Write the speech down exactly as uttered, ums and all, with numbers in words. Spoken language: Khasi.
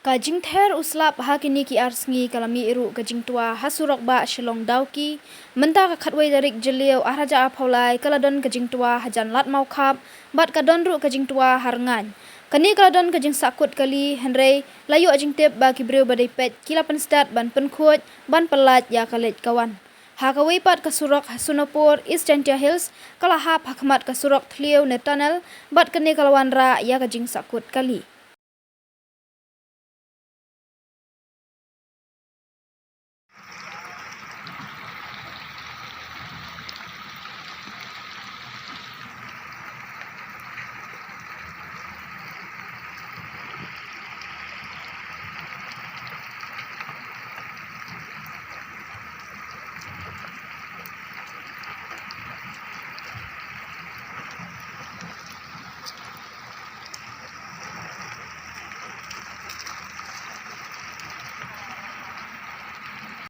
Ka jingther u slap ha kine ki ar sngi ka la mih ruh ka jingtwa ha surok bah Shillong Dawki. Mynta ka khatwei tarik Jylliew arhajar arphew lai ka la don ka jingtwa hajan Lad Mawkhap bad ka don ruh ka jingtwa ha Rngaiñ. Kane ka la don ka jingsahkut kali hynrei la ïoh jingtip ba ki briew ba dei peit ki la pynstad ban pynkhuid ban pyllait ïa ka leit ka wan. Ha kawei pat ka surok ha Sonapur, East Jaiñtia Hills, ka la hap ha khmat ka surok thliew ne tunnel bad kane ka la wanrah ïa ka jingsahkut kali.